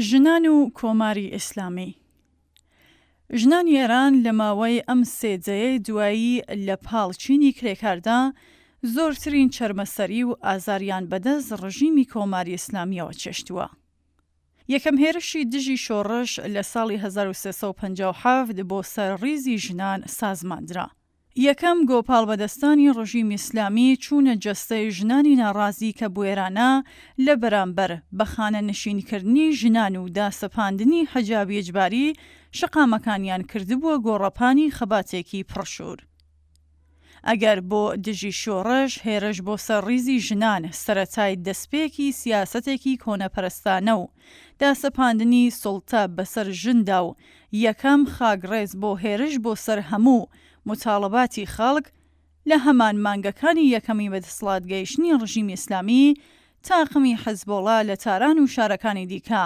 ژنان و کۆماری ئیسلامی. ژنانی ئێران لە ماوەی ئەم سێ دەیەی دوایی لە پاڵ چینی کرێکاردا زۆرترین چەرمەسەری و ئازاریان بەدەست ڕژیمی کۆماری ئیسلامییەوە چێشتووە. یەکەم هێرشی دژی شۆڕش لە ساڵی 1357 بۆ سەر ڕیزی ژنان سازمان درا. یەکەم گۆپاڵبەدەستانی ڕژیمی ئیسلامی چوونە جەستەی ژنانی ناڕازی کە بوێرانە لە بەرامبەر بە خانەنشینکردنی ژنان و داسەپاندنی حەجابی ئیجباری شەقامەکانیان کردبووە گۆڕەپانی خەباتێکی پڕشوور. ئەگەر بۆ دژی شۆڕش هێرش بۆ سەر ڕیزی ژنان سەرەتای دەسپێکی سیاسەتێکی کۆنەپەرستانە و داسەپاندنی سوڵتە بەسەر ژندا و یەکەم خاکڕێز بۆ هێرش بۆ سەر هەموو موتاڵەباتی خەڵک لە هەمان مانگەکانی یەکەمی بەدەسڵات گەیشتنی ڕژیمی ئیسلامی تاقمی حزبۆڵا لە تاران و شارەکانی دیکە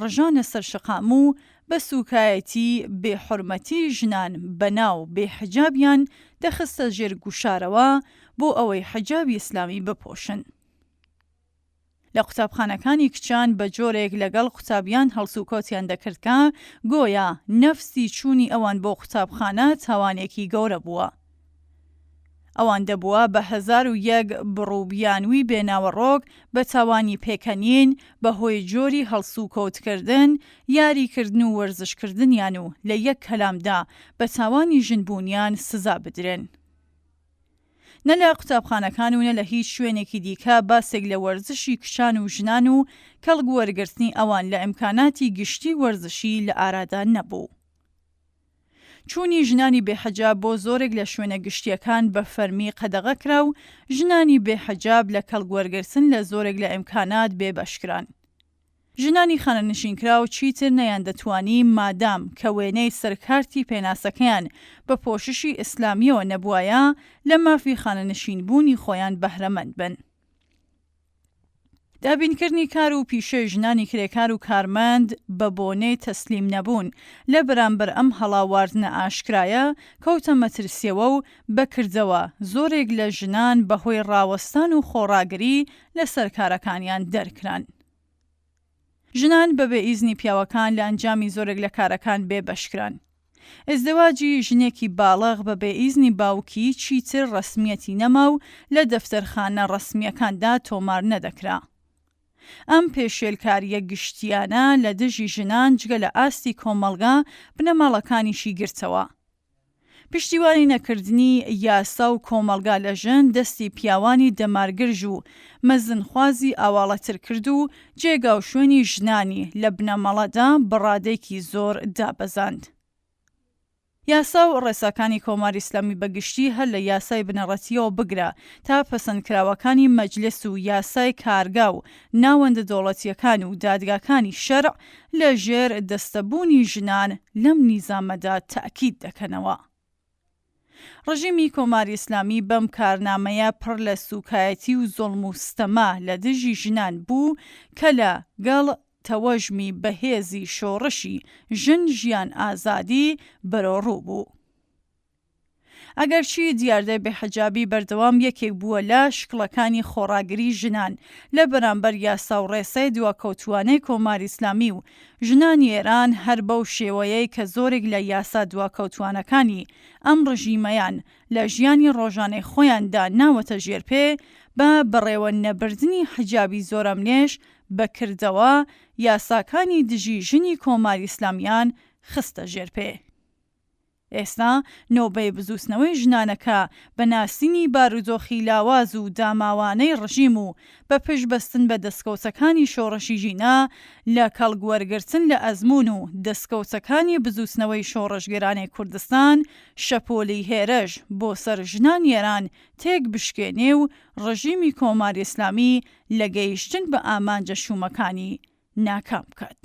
ڕژانە سەر شەقام و بە سووکایەتی بێ حورمەتی ژنان بە ناو بێ حجابیان دەخستە ژێر گوشارەوە بۆ ئەوەی حجابی ئیسلامی بپۆشن. لە قوتابخانەکانی کچان بە جۆرێک لەگەڵ قوتابیان هەڵسوکەوتیان دەکرد کە گۆیا نەفسی چوونی ئەوان بۆ قوتابخانە تاوانێکی گەورە بووە. ئەوان دەبووە بە 1001 بڕ و بیانووی بێ ناوەڕۆک بە تاوانی پێکەنین بە هۆی جۆری هەڵسوکەوتکردن، یاریکردن و وەرزشکردنیان و لە یەک کەلامدا بە تاوانی ژنبوونیان سزا بدرێن. نە لە قوتابخانەکان و نە لە هیچ شوێنێکی دیکە باسێک لە وەرزشی کچان و ژنان و کەڵک وەرگرتنی ئەوان لە ئیمکاناتی گشتی وەرزشی لە ئارادا نەبوو. چوونی ژنانی بێ حەجاب بۆ زۆرێک لە شوێنە گشتییەکان بە فەرمی قەدەغە کرا و ژنانی بێ حەجاب لە کەڵک وەرگرتن لە زۆرێک لە ئیمکانات بێ بەش کران. ژنانی خانەنشینکراو چیتر نەیاندەتوانی مادام کە وێنەی سەر کارتی پێناسەکەیان بە پۆششی ئیسلامییەوە نەبوایە لە مافی خانەنشینبوونی خۆیان بەهرەمەند بن. دابینکردنی کار و پیشەی ژنانی کرێکار و کارمەند بە بۆنەی تەسلیم نەبوون لە بەرامبەر ئەم هەڵاواردنە ئاشکرایە کەوتە مەترسیەوە و بە کردەوە زۆرێک لە ژنان بە هۆی ڕاوەستان و خۆڕاگری لەسەر کارەکانیان دەرکران. ژنان بە بێ ئیزنی پیاوەکان لە ئەنجامی زۆرێک لە کارەکان بێ بەش کران. ئیزدواجی ژنێکی باڵغ بە بێ ئیزنی باوکی چیتر ڕەسمیەتی نەما و لە دەفتەرخانە ڕەسمیەکاندا تۆمار نەدەکرا. ئەم پێشێلکارییە گشتییانە لە دژی ژنان جگە لە ئاستی کۆمەڵگا بنەماڵەکانیشی گرتەوە. پشتیوانی نەکردنی یاسا و کۆمەڵگا لە ژن دەستی پیاوانی دەمارگرژ و مەزنخوازی ئاواڵەتر کرد و جێگا و شوێنی ژنانی لە بنەمەڵەدا بە ڕادەیەکی زۆر دابەزاند. یاسا و ڕێساکانی کۆماری ئیسلامی بە گشتی هەر لە یاسای بنەڕەتییەوە بگرە تا پەسەندکراوەکانی مەجلس و یاسای کارگا و ناوەندە دەوڵەتییەکان و دادگاکانی شەرع لە ژێر دەستەبوونی ژنان لەم نیزامەدا تەئکید دەکەنەوە. ڕژیمی کۆماری ئیسلامی بەم کارنامەیە پڕ لە سووکایەتی و زوڵم و ستەمە لە دژی ژنان بوو کە لە گەڵ تەوەژمی بەهێزی شۆڕشی ژن ژیان ئازادی بەرەوڕوو بوو. ئەگەرچی دیاردەی بێحەجابی بەردەوام یەکێک بووە لە شکڵەکانی خۆڕاگری ژنان لە بەرامبەر یاسا و ڕێسای دواکەوتووانەی کۆماری ئیسلامی و ژنانی ئێران هەر بەو شێوەیەی کە زۆرێک لە یاسا دواکەوتووانەکانی ئەم ڕژیمەیان لە ژیانی ڕۆژانەی خۆیاندا ناوەتە ژێر پێ بە بەڕێوە نەبردنی حجابی زۆرەملێش بە کردەوە یاساکانی دژی ژنی کۆماری ئیسلامیان خستە ژێر پێ. ئێستا نۆبەی بزووتنەوەی ژنانە کە بە ناسینی بارودۆخی لاواز و داماوانەی ڕژیم و بە پشت بەستن بە دەسکەوتەکانی شۆڕشی ژینا لە کەڵک وەرگرتن لە ئەزموون و دەسکەوتەکانی بزووتنەوەی شۆڕشگێرانەی کوردستان شەپۆلی هێرش بۆ سەر ژنانی ئێران تێک بشکێنێ و ڕژیمی کۆماری ئیسلامی لە گەیشتن بە ئامانجە شوومەکانی ناکام بکات.